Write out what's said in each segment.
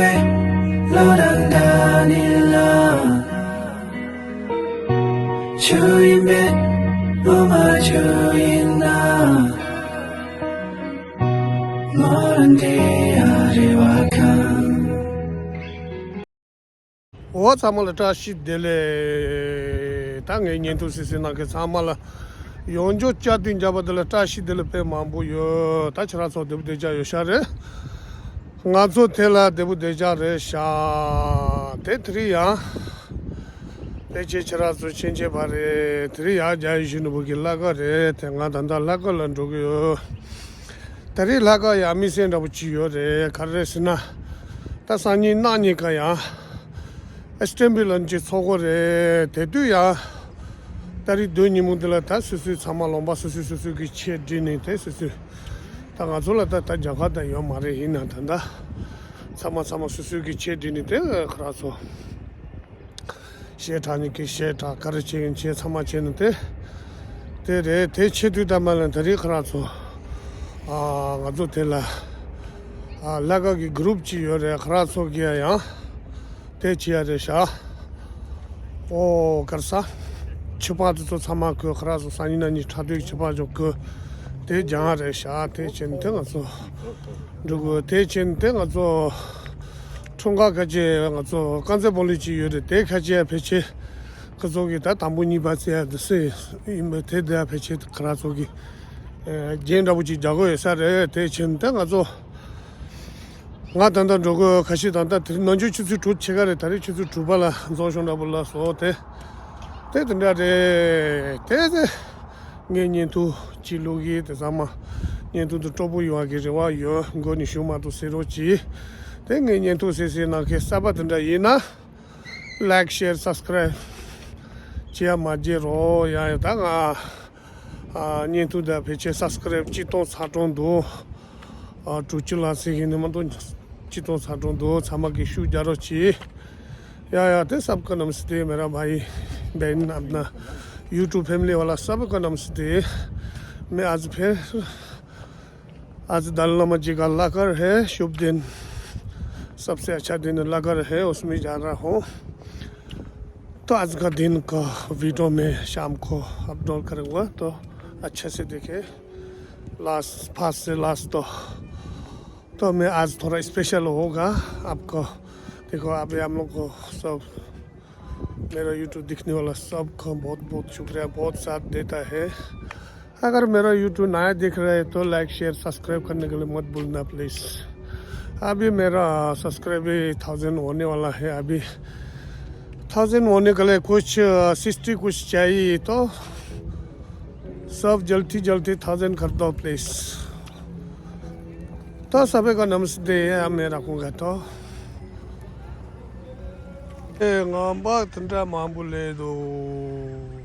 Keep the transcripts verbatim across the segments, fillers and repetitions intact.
ལོ་དང་ཟླ་ནི་ལ། ཆུ་ཡིན་པས་ལོ་མ་ཆུ་ཡིན་ན། མོ་རང་དེ་ཡ་རེ་བ་ཁང་། འོ་ཚང་མ་ལ་བཀྲ་ཤིས་བདེ་ལེགས། ད་ངའི་བརྙན་ཐུང་གཟིགས་གཟིགས་གནང་མཁན་ཚང་མ་ལ་ཡོངས་རྫོགས་བཅར་དུས་འཇགས་པ་དེ་ལ་བཀྲ་ཤིས་བདེ་ལེགས་དཔེ་མང་པོ་ཡོད། ད་ཁྱེད་རང་ཚོ་བདེ་པོ་བདེ་འཇགས་ཡོད་ཤག་རེད། ང་ཚོ་དེ་ལ་བདེ་པོ་བདེ་འཇགས་རེད་ཤག་དེ་དེ་རིང་ཡང་ཕལ་ཆེར་ཁྱེད་རང་ཚོ་ཕྱིན་ཆད་པ་རེད། དེ་རིང་ཡང་རྒྱ་ཡིག་གཞུང་ནོར་བུ་གི་ལྷ་ཁང་རེད། དེ་ང་ད་ལྟ་ལྷ་ཁང་ལ་འགྲོ་གི་ཡོད། ད་རེས་ལྷག་དཀར་ཡང་དམིགས་བསལ་འདྲ་པོ་ཅིག་ཡོད་རེད། ག་རེ་རེད་ཟེར་ན། ད་སང་ཉིན་གནངས་ཉིན་ཀ་ཡང་ཨེ་སི་ཊི་ཨེམ་བི་ལ་ཅིག་ཚོགས་གི་རེད། དེ་དུས་ཡང་ད་རེས་དོན་ཉིན་མོ་འདི་ལ་ད་སོ་སོའི་ཚང་མ་ལུང་པ་སོ་སོས་སོ་སོ་གི་ཆས་སྒྲིག་ནས། དེ་སོ་སོས་ད་ང་ཚོ་ལ་ད་ད་རྒྱབ་ཁ་ད་ཡོད་མ་རེད། ཡིན་ན་ད་ད་ཚང་མ་ཚང་མ་སོ་སོ་གི་ཆས་སྒྲིག་ནས། དེ་ཁ་ར་ཚོ། གཞས་འཁྲབ་ནི་གི་གཞས་འཁྲབ། ག་རེ་བྱེད་ཀྱི་ཡིན་བྱེད། ཚང་མ་བྱེད་ནི་དེ། དེ་རེད། དེ་བྱེད་དུས་ད་མ་ལ་ད་རེས་ཁ་ར་ཚོ། ཨ། ང་ཚོ་དེ་ལ། ཨ། ལྷག་དཀར་གི་གུ་རུབ་ཅིག་ཡོད་རེད། ཁ་ར་ཚོ་གི་ཡང་དེ་བྱེད་ཡ་རེད་ཤག་འོ་གར་ས། ཕྱི་པགས་དེ་ཚོ་ཚང་མ་གོས། ཁ་ར་ཚོ་སང་ཉིན་གནངས་ཉིན་འཁྲབ་དུས་ཕྱི་པགས་ཅིག་གོས། དེ་སྦྱང་ཡ་རེད་ཤག་དེ་བྱེད་ནི་དེ་ང་ཚོ་འགྲོ་དགོས། དེ་བྱེད་ནི་དེ་ང་ཚོ། འཁྲུངས་སྐར་ཁ་ཆེ་ང་ཚོ་དཀར་མཛེས་སྤོ་ལོ་ཅིག་ཡོད་རེད། དེ་ཁ་ཆེ་ཕལ་ཆེར་ཁོ་ཚོ་གི་ད་དང་པོ་གཉིས་པ་ཚེ་ཡ་དེ་སུ་ཡིན་པ་དེ་དེ་ཕལ་ཆེར་ཁ་ར་ཚོ་གི་རྒྱན་འདྲ་པོ་ཅིག་རྒྱག་གི་ཡོད་ས་རེད། དེ་བྱས་ནས་ད་ང་ཚོ་ང་ད་ལྟ་འགྲོ་དགོས། ཁ་ཤས་ད་ལྟ་དེ་རིང་ནམ་རྒྱུན་ཆུ་ཚོད་དྲུག་ཕྱེད་ཀ་རེད། ད་རེས་ཆུ་ཚོད་དྲུག་པ་ལ་རྫོང་གཞུང་འདྲ་པོ་ལ་སོང་། དེ་དེ་དེ་འདྲ་རེད། དེ་དེ། ངས་བརྙན་ཐུང་ཅིག་བླུག་གི། དེ་ཚང་མ་བརྙན་ཐུང་དེ་སྤྲོ་པོ་ཡོང་བ་གི་རེ་བ་ཡོད། མགོ་ནས་གཞུག་མ་གཏོགས་གཟིགས་རོགས་གྱིས། དེ་ངའི་བརྙན་ཐུང་གཟིགས་གཟིགས་གནང་མཁན་གསར་པ་དེ་འདྲ་ཡིན་ན། ལའིཀ་ཤེར་སབ་སི་ཀ་རའིབ་བྱེད་ཡ་མ་བརྗེད་རོགས། ཡང་ཡང་ད་ང་ཨ་བརྙན་ཐུང་དེ་ཕལ་ཆེར་སབ་སི་ཀ་རའིབ་གཅིག་སྟོང་ཚར་གྲོང་འདུག་ཨ་དྲུག་ཅུ་ལ་ཟིན་གི་ནི་མ་གཏོགས་གཅིག་སྟོང་ཚར་གྲོང་འདུག་ཚང་མ་གིས་ཤུགས་རྒྱག་རོགས་གྱིས། या, या, तो सबको नमस्ते। मेरा भाई बहन, अपना YouTube फैमिली वाला सबको नमस्ते। मैं आज फिर, आज दलाई लामा जी का लगर है, शुभ दिन, सबसे अच्छा दिन लगर है, उसमें जा रहा हूँ। तो आज का दिन का वीडियो मैं शाम को अपलोड करूँगा, तो अच्छे से देखें, लास्ट, फर्स्ट से लास्ट। तो तो मैं आज थोड़ा स्पेशल होगा आपको। देखो, अभी हम लोग को सब, मेरा YouTube देखने वाला सबको बहुत बहुत शुक्रिया, बहुत साथ देता है। अगर मेरा YouTube नया देख रहे हैं तो लाइक, शेयर, सब्सक्राइब करने के लिए मत भूलना प्लीज। अभी मेरा सब्सक्राइब भी थाउजेंड होने वाला है। अभी थाउजेंड होने के लिए कुछ सिक्सटी कुछ चाहिए, तो सब जल्दी जल्दी थाउजेंड कर दो प्लीज। तो सभी को नमस्ते, मैं रखूँगा तो। ए, ང་འབག་དེ་འདྲ་མང་པོ་སླེབས་འདུག་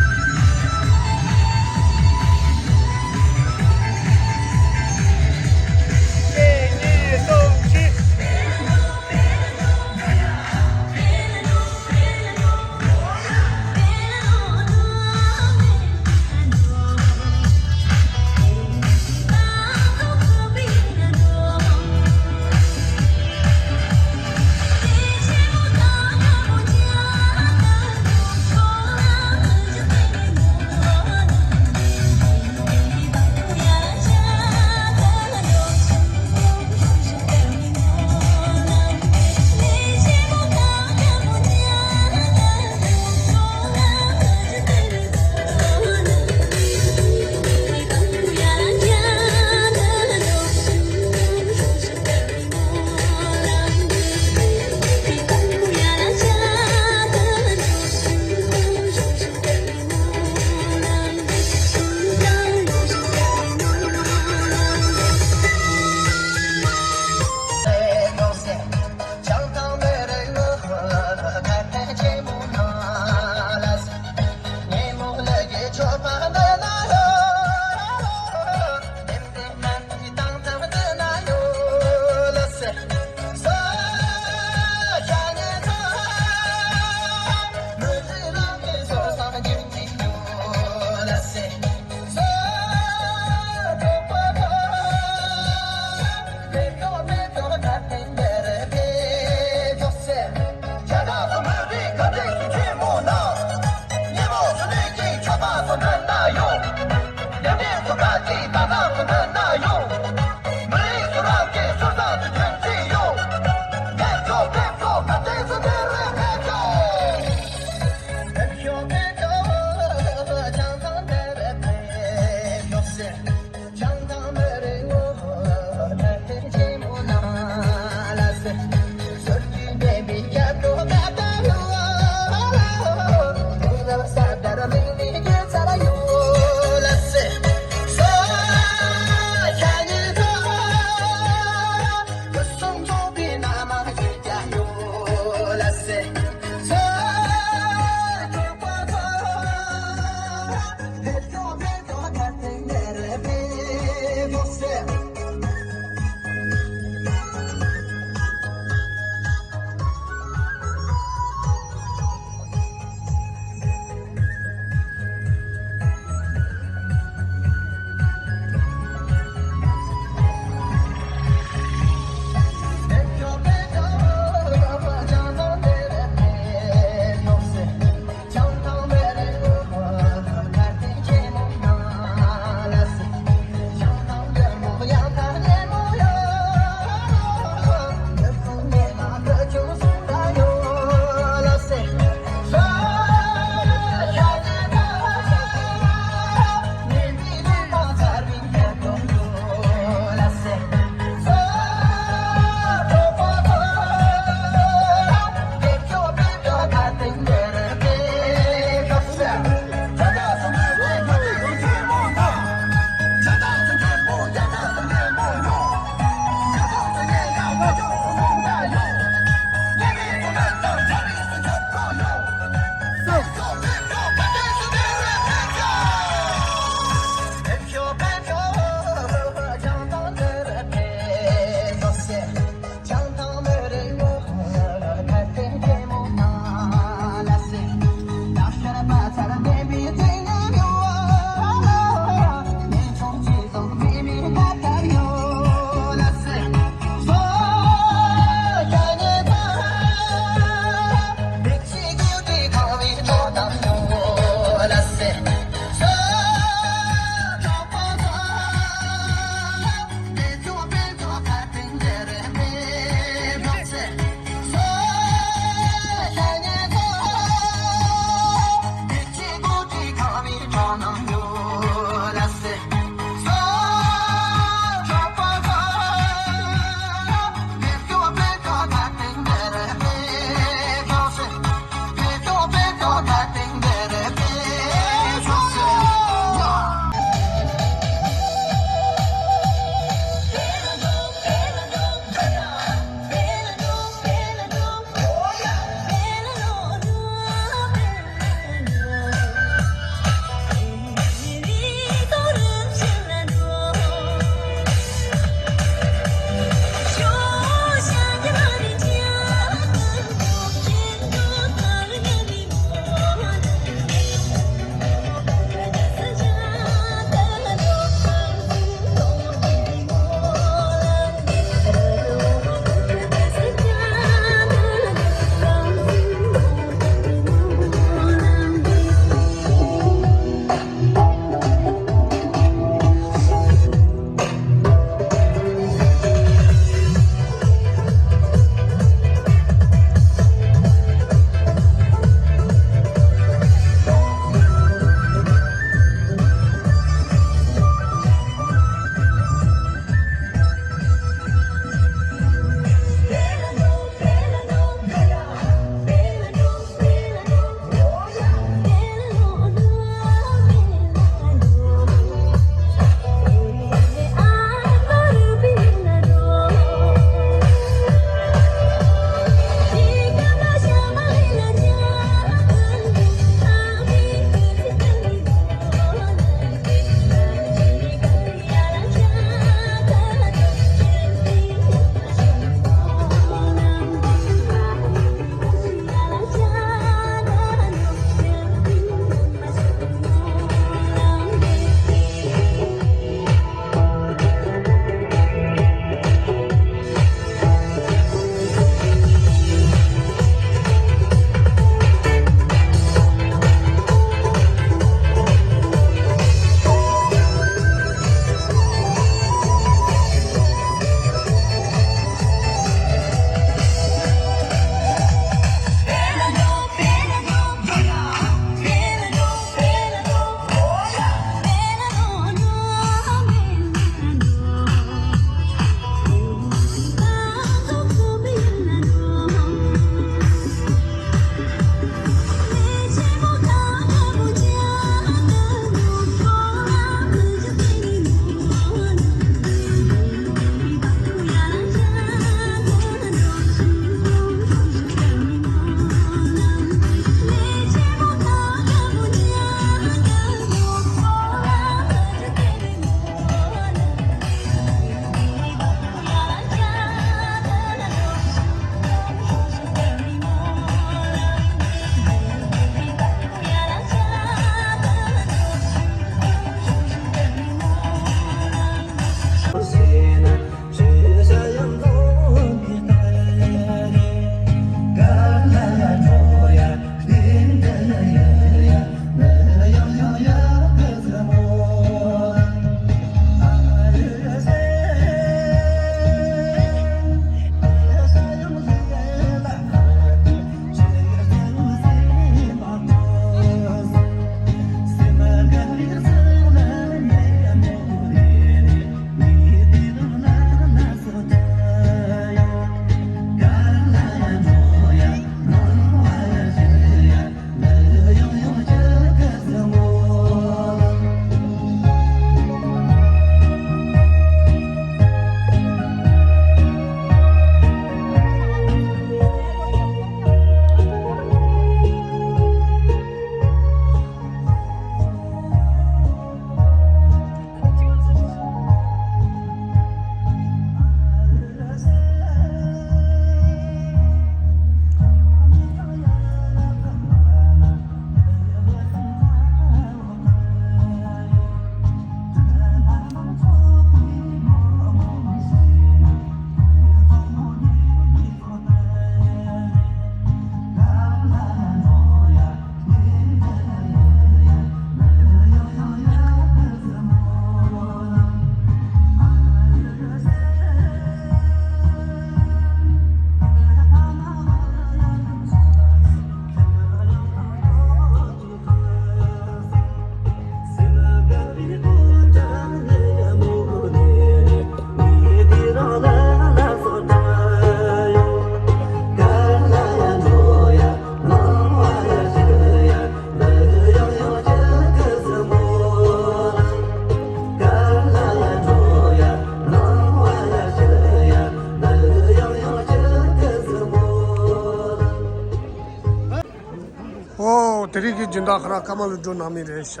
དེ་རིང་གི་སྦྱིན་བདག་ཁོ་རང་ཀ་མ་ལོ་སྒྲོལ་ནང་མི་རེད་ཤག་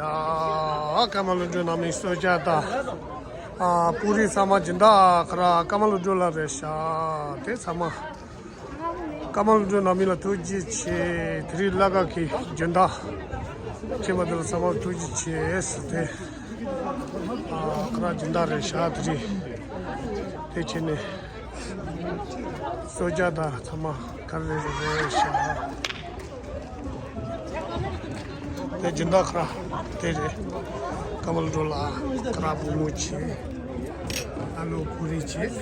ཀ་མ་ལོ་སྒྲོལ་ནང་མི་གསོལ་ཇ་དང་ཨ་པུ་རི་ཚང་མ་སྦྱིན་བདག་ཁོ་རང་ཀ་མ་ལོ་སྒྲོལ་ལ་རེད་ཤག་དེ་ཚང་མ་ཀ་མ་ལོ་སྒྲོལ་ནང་མི་ལ་ཐུགས་རྗེ་ཆེ། དེ་རིང་བླ་ག་གི་སྦྱིན་བདག་ཁྱེད་མ་དེ་ལ་ཚང་མ་ཐུགས་རྗེ་ཆེ་ཟེར་ཏེ་ཨ་ཁོ་རང་སྦྱིན་བདག་རེད་ཤག་དེ་རིང་དེ་བྱས་ནས། གསོལ་ཇ་དང་ཚང་མ་ག་རེ་རེ་རེ་བཞག་དེ་སྦྱིན་བདག་ཁོ་རང་དེ་རེད། ཀ་མ་ལོ་སྒྲོལ་ལ་ཁོ་རང་བུ་མོ་བྱས། ཨ་ལོ་ཀུ་རེ་བྱས།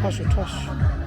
ཁྲོ་ཤོག་ཁྲོ་ཤོག་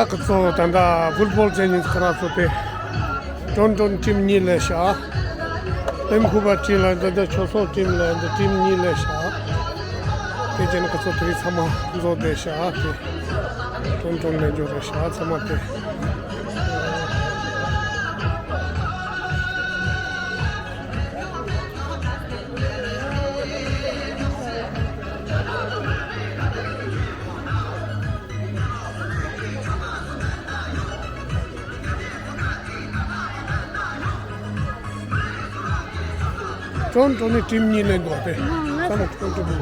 ཁོ་ཚོ་ད་ལྟ་ཕུཊ་བོལ་ཅན་ནི་ཁོ་རང་ཚོ་དེ་ཀྲོན་ཀྲོན་ཊིམ་གཉིས་ལས་བཞག་ལེམ་ཁུ་པ་ཊིམ་ལ་འདི་འདྲ་ཆོས་སོགས་ཊིམ་ལ་འདི་ཊིམ་གཉིས་ལས་བཞག་དེ་ཅན་ཁོ་ཚོ་དེ་རིང་ཚང་མ་འཛོམས་བསྡད་བཞག་དེ་ཀྲོན་ཀྲོན་ལེན་འཇོག་རེད་བཞག་ཚང་མ་དེ། ཀྲོན་ཀྲོན་ནི་ཊིམ་གཉིས་ལེན་འདུག་སྟེ། ང་ཚོ་ཀྲོན་ཀྲོན་ནི།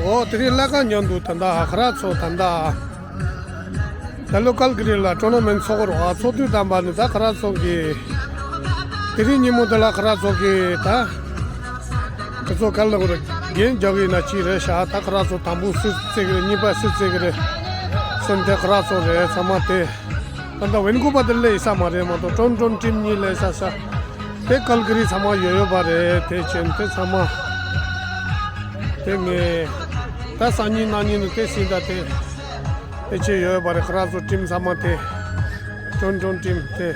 འོ་དེ་རིང་ལྷ་ཁང་མཉམ་དུ་ད་ལྟ་ཁ་ར་ཚོ་ད་ལྟ། ད་ལོ་ཀལ་ཀི་རི་ལ་ཊོར་ནར་མེན་ཊི་ཚོགས་རོགས་ཨ་ཚོགས་དུས་དམ་པ་ནི་ད་ཁ་ར་ཚོགས་ཀྱི། དེ་རིང་ཉིན་མོ་དེ་ལ་ཁ་ར་ཚོགས་ཀྱི་ད། ཁ་ཚོགས་ཀལ་ལ་གོ་རེ་རྒན་རྒྱག་གི་ན་ཅི་རེད་ཤག་ད་ཁ་ར་ཚོགས་དང་པོ་སུ་བརྩེགས་རེད། གཉིས་པ་སུ་བརྩེགས་རེད། སེམས་དེ་ཁ་ར་ཚོགས་རེད་ཚང་མ་དེ། ད་ལྟ་ཝེན་ཀུ་པ་དེ་ལས་ཡི་ས་མ་རེད་མ་གཏོགས་ཀྲོན་ཀྲོན་ཊིམ་གཉིས་ལས་ས་ས། དེ་ཀལ་ཀི་རི་ཚང་མ་ཡོད་ཡོད་པ་རེད་དེ་ཅན་དེ་ཚང་མ། དེ་ངས། ད་སང་ཉིན་གནངས་ཉིན་དེ་སྲིད་ད་དེ། ཕལ་ཆེར་ཡོད་པ་རེད། ཁ་ར་ཚོ་ཊིམ་ཚང་མ་དེ། ཀྲོན་ཀྲོན་ཊིམ་དེ།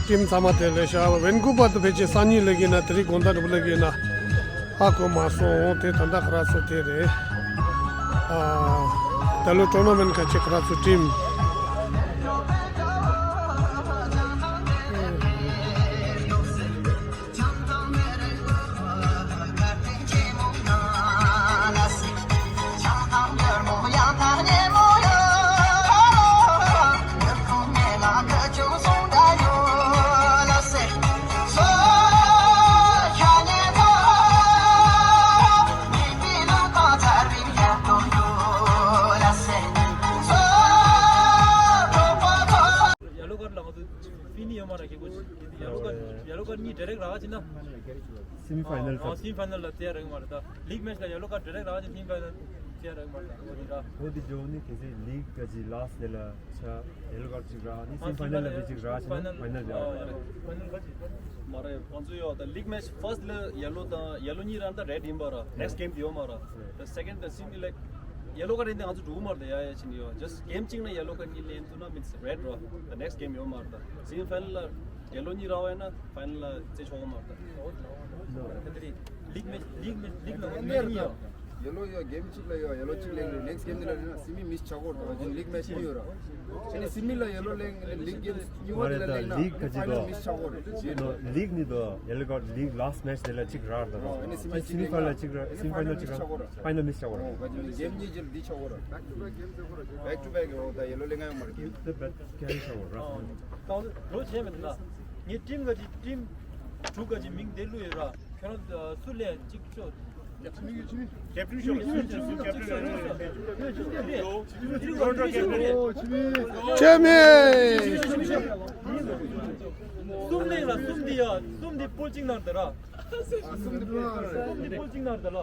ཊིམ་ཚང་མ་དེ་ལས་ཤག་ཝེན་ཀུ་པ་དུ་ཕལ་ཆེར་སང་ཉིན་ལས་ཀྱི་ན་དེ་རིང་དགོང་དག་འགྲུབ་ལས་ཀྱི་ན། ཧ་གོ་མ་སོང་དེ་ད་ལྟ་ཁ་ར་ཚོ་དེ་རེད། ཨ། ད་ལོ་ཀྲོན་ནར་མེན་ཊི་ཁ་ཆེ་ཁ་ར་ཚོ་ཊིམ། ཡ་ལོ་ཀར་ལ་ང་ཚོ་ཕི་ནི་ཡོད་མ་རེད། ཁྱེད་ཀོ་ཡ་ལོ་ཀར་ཡ་ལོ་ཀར་གཉིས་ཌི་རེག་རག་ཅི་ན། སེ་མི་ཕའི་ནལ། ཨ་སེ་མི་ཕའི་ནལ་ལ་བཙལ་རག་མ་རེད། ད་ལིག་མེ་ཆི་ལ་ཡ་ལོ་ཀར་ཌི་རེག་རག་ཅི་སེ་མི་ཕའི་ནལ་བཙལ་རག་མ་རེད། ད་འོ་དེ་འདྲ། འོ་དེ་འཇོག་ནི་གལ་སྲིད་ལིག་ག་ཅི་ལ་སི་ལ་ཆ་ཡ་ལོ་ཀར་ཅིག་རག་ནི་སེ་མི་ཕའི་ནལ་ལ་བི་ཅིག་རག་ཅི་ན་ཕའི་ནལ་ཡ། ཕའི་ནལ་ག་ཅི་ཕའི་ནལ་ག་ཅི། མ་རེད། ང་ཚོ་ཡོད་ད་ལིག་མེ་ཆི་ཕར་སི་ལ་ཡ་ལོ་དང་ཡ་ལོ་གཉིས་རག་ད་རེཌ་ཡིན་པ་ར། ནེག་སི་གེམ་དེ་ཡོད་མ་ར། ད་སེ་ཀེན་ཌི་ད་སེ་མི་ལེག་ཡེ་ལོ་ཀར་ཡིན་ཏེ་ང་ཚོ་འགྲོ་གི་མ་རེད། ཡ་ཡ་ཕྱིན་ཡོད། ཇ་སི་ཊི་གེམ་གཅིག་ན་ཡེ་ལོ་ཀར་གཉིས་ལེན་ཐུབ་ན་མིན་རེཌ་རོ། ད་ནེག་སི་གེམ་ཡོད་མ་རེད། ད་སེ་མི་ཕའི་ནལ་ལ་ཡེ་ལོ་གཉིས་རག་པ་ཡིན་ན་ཕའི་ནལ་ལ་རྩེ་ཆོག་གི་མ་རེད། ད་དེ་རིང་ལིག་མེ་ལིག་མེ་ལིག་ནང་ལིག་གཉིས་ཡོད། ཡེ་ལོ་ཡོད་གེམ་གཅིག་ལ་ཡོད། ཡེ་ལོ་གཅིག་ལེན་རེད། ནེག་སི་གེམ་འདི་ལ་རེད་ན་སེ་མི་མིས་ཆག་གོ་རེད། ད་ལིག་མེ་ཆི་ཡོད་ར། ཨ་ནི་སེ་མི་ལ་ཡེ་ལོ་ལེན་ལིག་གེམ་གཉིས་པ་འདི་ལ་ལེན་ན་ལིག་ག་ཅི་ཕའི་ནལ་དོ་མིས་ཆག་གོ་རེད། ལིག་ནི་དོ་ཡེ་ལོ་ཀར་ལིག་ལ་སི་མེ་ཆི་དེ་ལ་གཅིག་རག་ད་རོ། ཨ་ནི་སེ་མི་ཕའི་ནལ་ལ་གཅིག་རག་སེ་མི་ཕའི་ནལ་གཅིག་རག་ཕའི་ནལ་མིས་ཆག་གོ་ར། ཨོ་ག་ཅི་གེམ་གཉིས་ཅིག་འདི་ཆག་གོ་ར། བེག་ཊུ་བེག་ཡོད་ད་ཡེ་ལོ་ལེན་ཡོད་མ་རེད། གེམ་དེ་བེག་ཊུ་བེག་ཡོད་ར། ད་འོ་འགྲོ་བྱས་མེད་ད། ངའི་ཊིམ་ག་ཅི་ཊིམ་དྲུག་ག་ཅི་མིང་དེ་བླུགས་ཡོད་ར། ཁྱོད་རང་སུ་ལེན་གཅིག་ཆོག་ཀེབ་ཊིན་ཤོག་ཀེབ་ཊིན་ཤོག་ཀེབ་ཊིན་ཤོག་ཅེ་མེ། གསུམ་ལེན་ལ་གསུམ་འདི་ཡ་གསུམ་འདི་པུལ་གཅིག་ནང་དེ་ར། གསུམ་འདི་པུལ་གཅིག་ནང་དེ་ལ།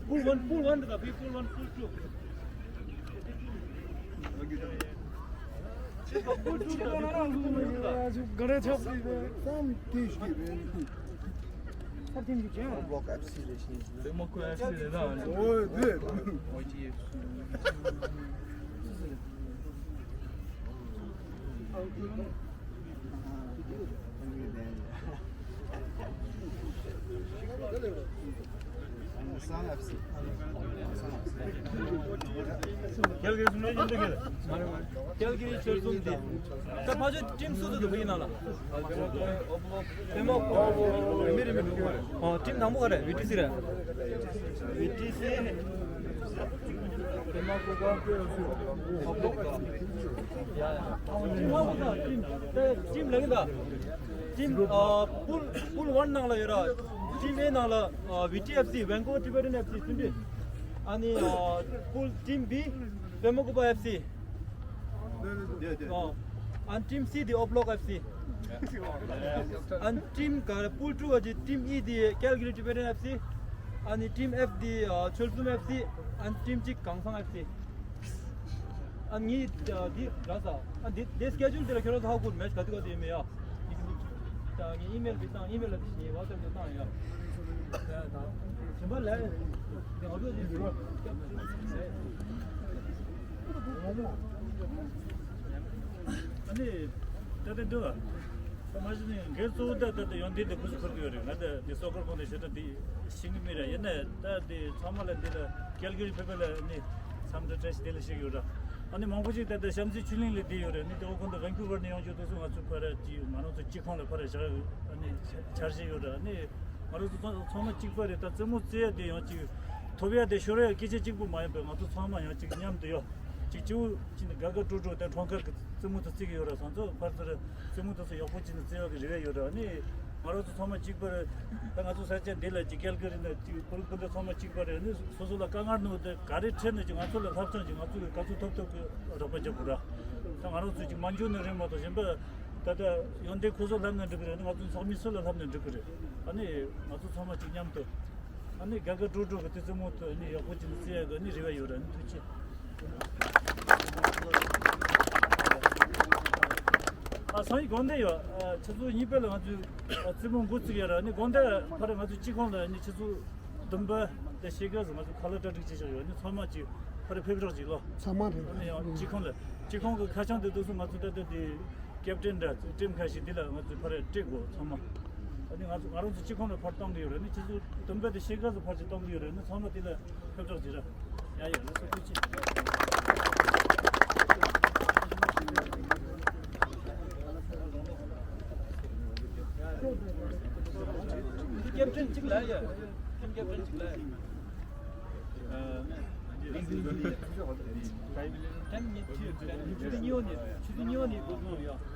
Pull one, pull one, pull one, pull two. Pull two. ཁལ་གྷི་རི་ཆོལ་གསུམ་དེ། ད་ཕ་ཆོས་ཊིམ་སུ་སུ་འདུག་བོད་ཡིག་ནང་ལ། ཨོ་ཊིམ་དང་པོ་ག་རེ་བི་ཊི་སི་རེད། བི་ཊི་སི། ཊིམ་ལེགས་ད། ཊིམ་ཨ་པུལ་པུལ་ཝན་ནང་ལ་ཡོད་ར། ཊིམ་ཨེ་ནང་ལ་ཨ་བི་ཊི་ཨེཕ་སི་Vancouver Tibetan F C བདུན་སྒྲིལ། ཨ་ནི་ཨ་པུལ་ཊིམ་བི་Pemba Kuba F C། ཨ་ནི་ཊིམ་སི་དེ་ཨོབ་ལོག་ཨེཕ་སི། ཨ་ནི་ཊིམ་ག་པུལ་ཊུ་ག་ཅི་ཊིམ་ཨི་དེ་Calgary Tibetan F C། ཨ་ནི་ཊིམ་ཨེཕ་དེ་ཨ་ཆོལ་གསུམ་ཨེཕ་སི། ཨ་ནི་ཊིམ་གཅིག་གངས་སེང་ཨེཕ་སི། ཨ་ནི་ངའི་ཨ་འདི་ར་ས། ཨ་འདི་འདི་སི་ཀེ་ཇུལ་དེ་ལ་ཁྱོད་རང་ཚོ་ཧ་གོ་མེད་ག་དུས་ག་དུས་ཡིན་མེད་ཡ། ད་ངའི་ཨི་མེལ་དེ་བཏང་། ཨི་མེལ་ལ་དེ་བཞིན་ཝ་ཊི་སེབ་དུ་བཏང་ཡ། ཞིམ་པ་ལས། དེ་ང་ཚོ་དེ་འགྱུར་བ། ཨ་ནི། ད་ལྟ་འདུག་ཨ། ད་མ་གཞི་ནས་སྒེར་གཙོ་བོ་ད་ད་ལྟ་ཡོན་ཏན་དེ་ཁུ་སུ་ཁུར་གི་ཡོད་རེད། ང་ད་འདི་སོག་སྒར་ཁོངས་ནས་ཞེ་དྲག་འདི་ཤེས་ཀྱི་མེད་ར། ཡིན་ནའི་ད་འདི་ཚང་མ་ལ་འདི་ལ་ཀལ་གྷི་རི་ཕེབས་པ་ལ་ནི་འཚམས་འདྲི་བཀྲ་ཤིས་བདེ་ལེགས་ཞུ་གི་ཡོད་ར། ཨ་ནི་མང་པོ་ཅིག་ད་ལྟ་བྱམས་བརྩེ་ཆོས་གླིང་ལ་བསྡད་ཡོད་རེད། ནི་དེ་འོ་ཁོང་ཚོ་ཝན་ཀུ་ཝར་ནས་ཡོང་རྒྱུ་དེ་ཚོ་ང་ཚོ་ཕར་ཅིག་ང་རང་ཚོ་སྤྱི་ཁང་ལ་ཕར་བཞག་ཨ་ནི་འཆར་གཞི་ཡོད་ར། ཨ་ནི། ང་རང་ཚོ་ཚང་ཚང་མ་གཅིག་པ་རེད། ད་རྩེད་མོ་རྩེ་ཡ་དེ་ཡང་གཅིག་ཐོབ་ཡ་དེ་ཤོར་ཡ་སྐད་ཆ་གཅིག་པུ་མ་ཡིན་པར་ང་ཚོ་ཚང་མ་ཡང་གཅིག་མཉམ་དུ་ཡོད། གཅིག་གཅིག་པུ་གཅིག་ནི་དགའ་དགའ་སྤྲོ་སྤྲོ་དང་འཁྲུངས་སྐར་གྱི་རྩེད་མོ་དེ་རྩེ་གི་ཡོད་ར། སོང་ཙང་ཕར་ཚུར་རྩེད་མོ་དེ་ཚོ་ཡག་པོ་གཅིག་ནི་རྩེ་ཡག་གི་རེ་བ་ཡོད་ར། ནི་ང་རང་ཚོ་ཚང་མ་གཅིག་པ་རེད། ད་ང་ཚོ་ས་ཆ་འདི་ལ་གཅིག་ཀལ་གྷི་རི་ནས་གཅིག་ཕུ་ལུ་ཕུ་འདི་ཚང་མ་གཅིག་པ་རེད། ནི་སོ་སོ་ལ་དཀའ་ངལ་ནོ་དེ་ག་རེ་འཕྲད་ནས་གཅིག་ང་ཚོ་ལ་ལྷབ་ཙང་གཅིག་ང་ཚོ་གི་ག་ཚོད་ཐོབ་ཐོབ་གི་རོགས་པ་རྒྱབ་དགོས་ར། ད་ང་རང་ཚོ་གཅིག་མ་འཇོན་ནི་རེད་མ་གཏོགས་གཞན་པ། ད་ལྟ་ཡོན་ཏན་ཁོ་ཚོ་ལྷབ་ན་འགྲིག་གི་རེད། ང་ཚོ་ཚོགས་མི་སུ་ལ་ལྷབ་ན་འགྲིག་གི་རེད། ཨ་ནི་ང་ཚོ་ཚང་མ་གཅིག་མཉམ་དུ་ཨ་ནི་དགའ་དགའ་སྤྲོ་སྤྲོ་གི་དེ་རྩེད་མོ་དེ་ཨ་ནི་ཡག་པོ་གཅིག་ནི་རྩེ་ཡག་གི་ཨ་ནི་རེ་བ་ཡོད་ར། ཨ་ནི་ཐུགས་རྗེ་ཆེ། ཨ་སང་ཉིན་དགོང་དག་ཡོད། ཨ་ཆུ་ཚོད་གཉིས་པ་ལ་ང་ཚོས་ཨ་རྩེད་མོ་འགོ་བཙུགས་ཡོད་ར། ཨ་ནི་དགོང་དག་ཕར་ང་ཚོ་སྤྱི་ཁང་ལ་ཨ་ནི་ཆུ་ཚོད་བདུན་པ་དང་ཕྱེད་ཀ་ཙམ་ང་ཚོ་ཁ་ལག་གྲ་སྒྲིག་བྱས་བཞག་ཡོད། ཨ་ནི་ཚང་མ་གཅིག་ཕར་ཕེབས་རོགས་གྱིས་ལོ། ཚང་མ་རེད། ཨ་ནི་ཡང་སྤྱི་ཁང་ལ་སྤྱི་ཁང་གི་ཁ་བྱང་དེ་དུས་སུ་ང་ཚོ་ད་ལྟ་དེ་ཀེབ་ཊན་འདྲ་ཊིམ་ཁ་ཤས་འདི་ལ་ང་ཚོས་ཕར་སྤྲད་དགོས་ཚང་མ། ཨ་ནི་ང་ཚོ་ང་རང་ཚོ་སྤྱི་ཁང་ལ་ཕར་གཏོང་གི་ཡོད་རེད། ཨ་ནི་ཆུ་ཚོད་བདུན་པ་དང་ཕྱེད་ཀ་ཙམ་ཕར་ཅིག་གཏོང་གི་ཡོད་རེད། ཨ་ནི་ཚང་མ་དེ་ལ་ཕེབས་རོགས་གྱིས་ར། ཡ་ཡ་ལགས་སོ། ཐུགས་རྗེ་ཆེ། འདི་ཀེབ་ཊན་གཅིག་ལ་ཡ། ཀེབ་ཊན་གཅིག་ལ་ཡ། ཨ། ཀེབ་ཊན་གཉིས་ཆུ་ཚོད་གཉིས་པ་ནས་ཆུ་ཚོད་གཉིས་པ་ནས་འགོ་ཚུགས་ཡ།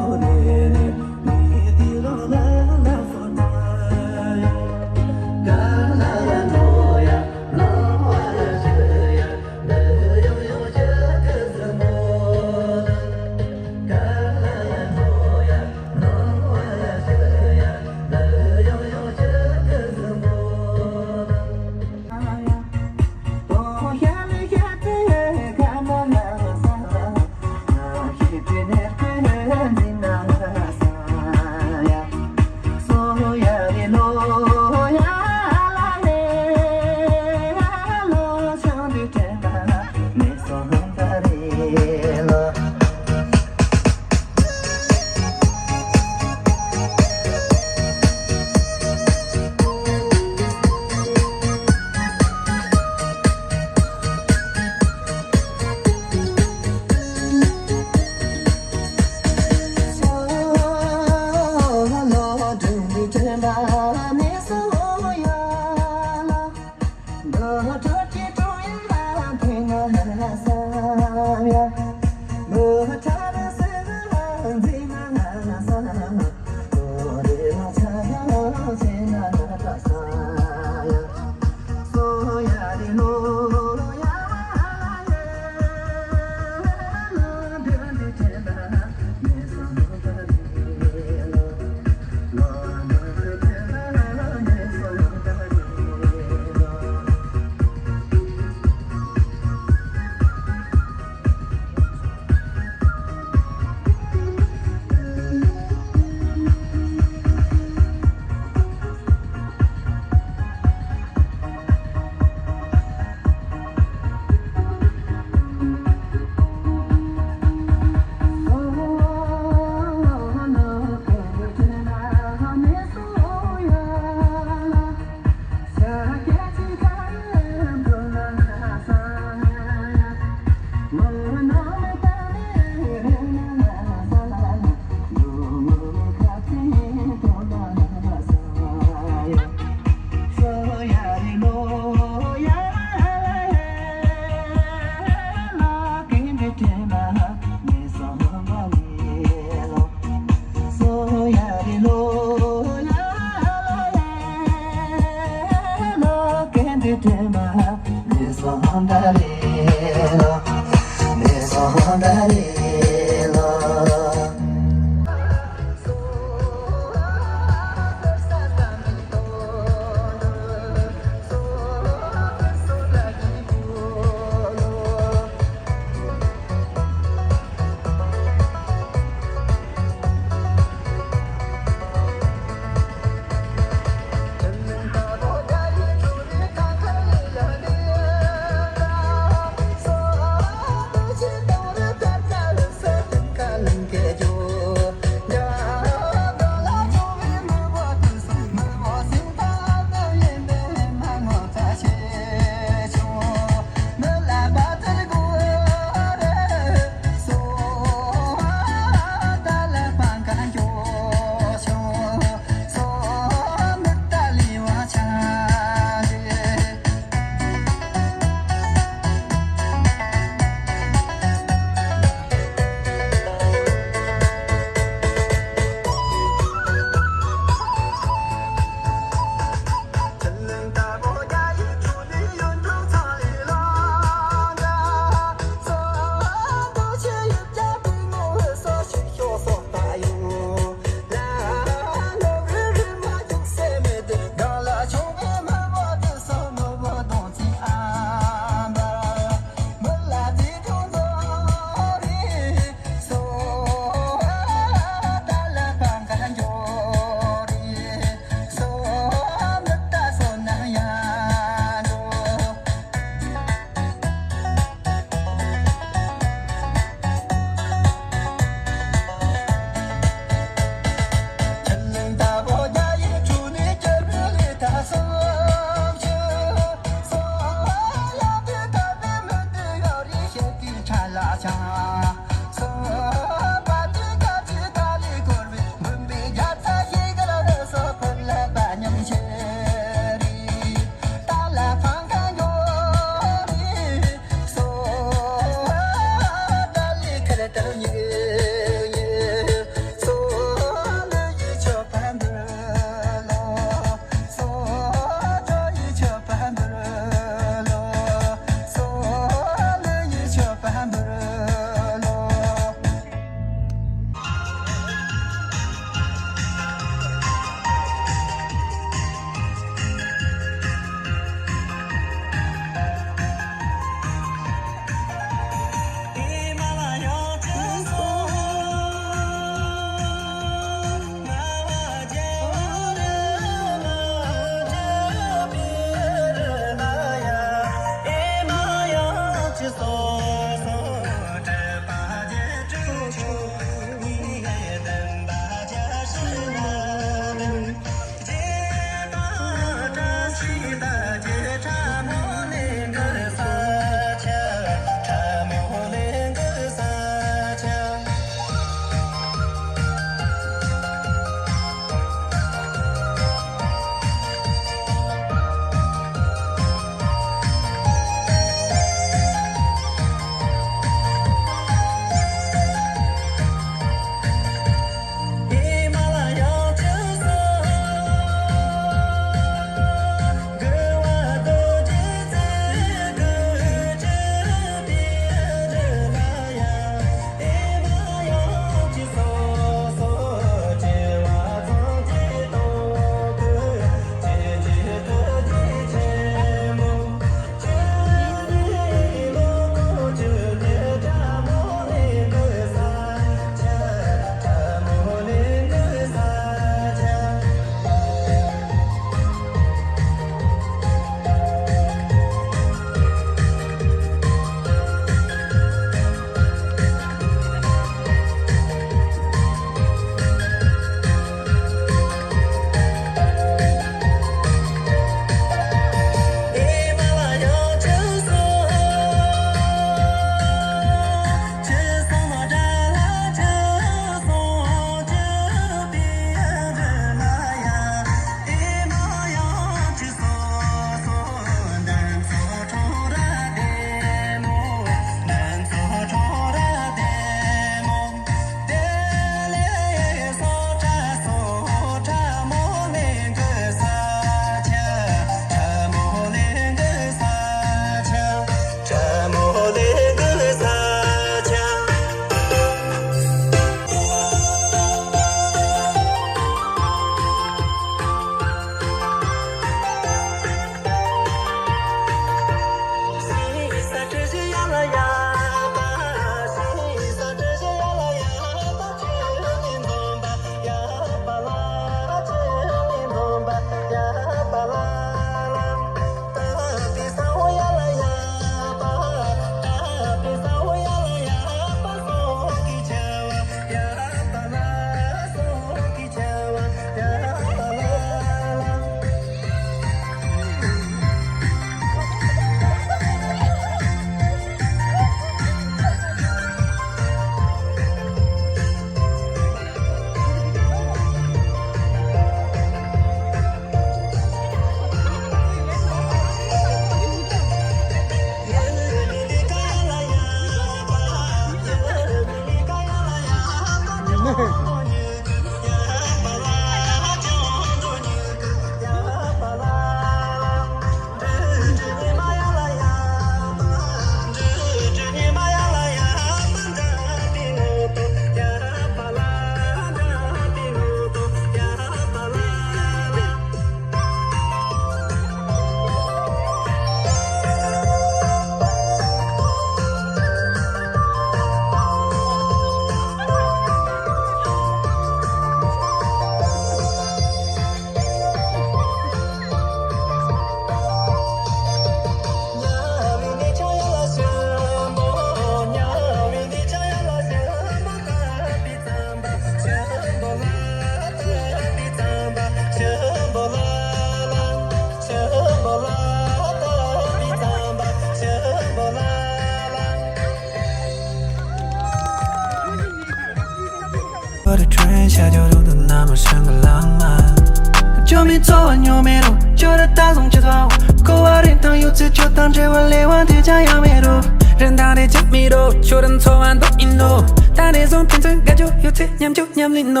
ཤ་ཇོ་རུ་དུ་ན་མ་ཤང་གི་ལང་མ། ཇོ་མི་ཚོ་བ་ཉོ་མེ་རུ་ཇོ་ར་ད་སོང་ཅི་ཚ་གོ་བ་རིན་ཐང་ཡོད་ཚེ་ཇོ་དང་འབྲེལ་བ་ལེ་བ་དེ་ཅང་ཡང་མེ་རུ། རིན་ཐང་རེ་ཅང་མེ་རུ་ཇོ་ར་ཚོ་བ་འདོག་ཨིན་ནོ། ད་རེ་སོང་ཕན་ཚུན་དགའ་ཇོ་ཡོད་ཚེ་མཉམ་ཇོ་མཉམ་ལིན་ནོ།